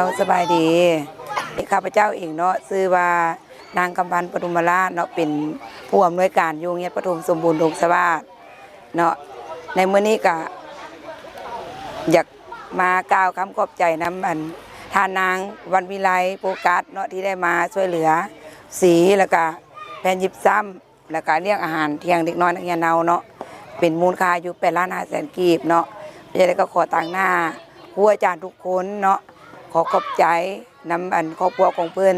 ເຈົ້າ ສະບາຍດີ. ຂ້າພະເຈົ້າເອງເນາະ ຊື່ວ່ານາງ ຄຳພັນ ປະທຸມມະລາດເນາະ ເປັນຜູ້ອຳນວຍການຢູ່ໂຮງຮຽນປະຖົມສົມບູນດົງສະຫວາດເນາະ. ໃນມື້ນີ້ກະຢາກມາກ່າວຄຳຂອບໃຈນຳ ອັນ ທ່ານນາງ ວັນວິໄລ ໂຟກັສເນາະ ທີ່ໄດ້ມາຊ່ວຍເຫຼືອສີ ແລ້ວກະແຜ່ນຢິບຊ້ຳ ແລ້ວກະລ້ຽງອາຫານທ່ຽງເດັກນ້ອຍນັກຮຽນເຮົາເນາະ ເປັນມູນຄ່າຢູ່ແປດລ້ານຫ້າແສນກີບເນາະ. ຈັ່ງໃດກໍຂໍຕາງໜ້າຄູອາຈານທຸກຄົນເນາະ ຂໍຂອບໃຈນຳ ອັນ ຄອບຄົວຂອງເພິ່ນ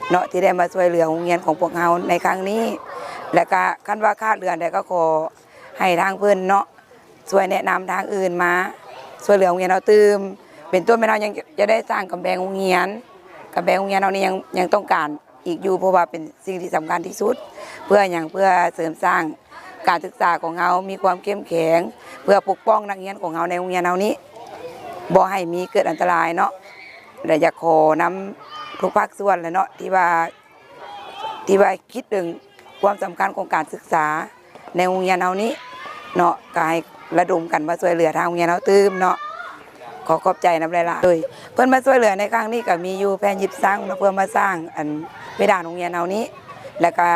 ເນາະ ທີ່ໄດ້ມາຊ່ວຍເຫຼືອໂຮງຮຽນຂອງພວກເຮົາໃນຄັ້ງນີ້. ແລ້ວກະຄັນວ່າຂາດເຫຼືອອັນໃດກໍຂໍໃຫ້ທາງເພິ່ນເນາະ ຊ່ວຍແນະນຳທາງອື່ນມາຊ່ວຍເຫຼືອໂຮງຮຽນເຮົາຕື່ມ. ເປັນຕົ້ນແມ່ນເຮົາຍັງຈະໄດ້ສ້າງກຳແພງໂຮງຮຽນ, ກຳແພງໂຮງຮຽນເຮົານີ້ຍັງ ຍັງຕ້ອງການອີກຢູ່ ເພາະວ່າເປັນສິ່ງທີ່ສຳຄັນທີ່ສຸດ. ເພື່ອຫຍັງ? ເພື່ອເສີມສ້າງການສຶກສາຂອງເຮົາມີຄວາມເຂັ້ມແຂງ, ເພື່ອປົກປ້ອງນັກຮຽນຂອງເຮົາໃນໂຮງຮຽນເຮົານີ້ ບໍ່ໃຫ້ມີເກີດອັນຕະລາຍເນາະ. ແລະ ຢາກຂໍນຳທຸກພາກສ່ວນແຫຼະເນາະ ທີ່ວ່າ ທີ່ວ່າຄິດເຖິງຄວາມສຳຄັນຂອງການສຶກສາໃນໂຮງຮຽນເຮົານີ້ເນາະ ກໍໃຫ້ລະດົມກັນມາຊ່ວຍເຫຼືອທາງໂຮງຮຽນເຮົາຕື່ມເນາະ. ຂໍຂອບໃຈນຳຫຼາຍໆ. ໂດຍ ເພິ່ນມາຊ່ວຍເຫຼືອໃນຄັ້ງນີ້ກໍມີຢູ່ແຜ່ນຢິບຊ້ຳເນາະ ເພື່ອມາສ້າງ ອັນ ເພດານໂຮງຮຽນເຮົານີ້ ແລ້ວກໍ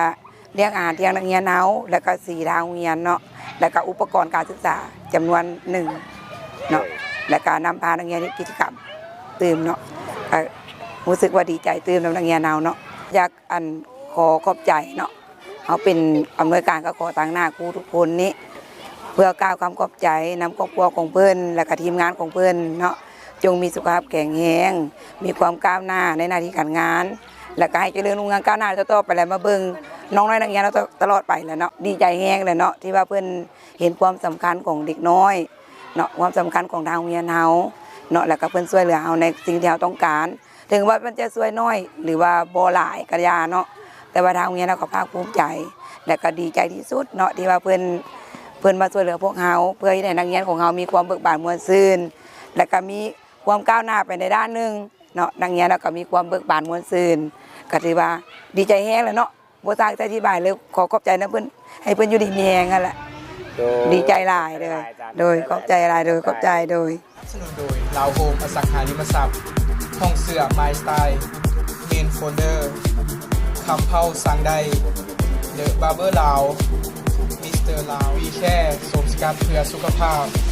ລ້ຽງອາຫານທ່ຽງນັກຮຽນເຮົາ ແລ້ວກໍສີທາງໂຮງຮຽນເນາະ ແລ້ວກໍອຸປະກອນການສຶກສາຈຳນວນໜຶ່ງເນາະ ແລ້ວກໍນຳພານັກຮຽນເຮັດກິດຈະກຳຕື່ມເນາະ. ກໍຮູ້ສຶກວ່າດີໃຈຕື່ມນຳນັກຮຽນເຮົາເນາະ. ຢາກ ອັນ ຂໍຂອບໃຈເນາະ ເຮົາເປັນອຳນວຍການ ກໍຂໍຕາງໜ້າຄູທຸກຄົນນີ້ ເພື່ອກ່າວຄຳຂອບໃຈນຳຄອບຄົວຂອງເພິ່ນ ແລ້ວກະທີມງານຂອງເພິ່ນເນາະ. ຈົ່ງມີສຸຂະພາບແຂງແຮງ, ມີຄວາມກ້າວໜ້າໃນໜ້າທີ່ການງານ ແລ້ວກະໃຫ້ຈະເລີນຮຸ່ງເຮືອງກ້າວໜ້າຕໍ່ໆໄປ ແລະ ມາເບິ່ງນ້ອງນ້ອຍນັກຮຽນເຮົາຕະ ຕະຫຼອດໄປແຫຼະເນາະ. ດີໃຈແຮງແຫຼະເນາະ ທີ່ວ່າເພິ່ນເຫັນຄວາມສຳຄັນຂອງເດັກນ້ອຍເນາະ, ຄວາມສຳຄັນຂອງທາງໂຮງຮຽນເຮົາເນາະ ແລ້ວກະເພິ່ນຊ່ວຍເຫຼືອເຮົາໃນສິ່ງທີ່ເຮົາຕ້ອງການ. ເຖິງວ່າມັນຈະຊ່ວຍໜ້ອຍ ຫຼືວ່າບໍ່ຫຼາຍກໍຢ່າເນາະ, ແຕ່ວ່າທາງໂຮງຮຽນເຮົາກໍພາກພູມໃຈ ແລະກໍດີໃຈທີ່ສຸດເນາະ ທີ່ວ່າເພິ່ນ ເພິ່ນມາຊ່ວຍເຫຼືອພວກເຮົາ ເພື່ອເຮັດໃຫ້ນັກຮຽນຂອງເຮົາມີຄວາມເບີກບານມ່ວນຊື່ນ ແລະກໍມີຄວາມກ້າວໜ້າໄປໃນດ້ານໜຶ່ງເນາະ. ນັກຮຽນເຮົາກໍມີຄວາມເບີກບານມ່ວນຊື່ນ ກໍຖືວ່າດີໃຈແຮງແຫຼະເນາະ. ບໍ່ຊ່າງຈະອະທິບາຍເລີຍ. ຂໍຂອບໃຈນຳເພິ່ນ ໃຫ້ເພິ່ນຢູ່ດີມີແຮງຫັ້ນແຫຼະ. ໂດຍ ດີໃຈຫຼາຍເດີ. ໂດຍ ຂອບໃຈຫຼາຍ. ໂດຍ ຂອບໃຈ. ໂດຍ ສະໜູນໂດຍ ລາວໂຮມ ອະສັງຫາລິມະຊັບ ຫ້ອງເສື້ອ My Style, Men Folder, ຄຳເພົາ ສັ່ງໄດ້ The Barber ລາວ Mister ລາວ We Care ໂສມສະກັດເພື່ອສຸຂະພາບ.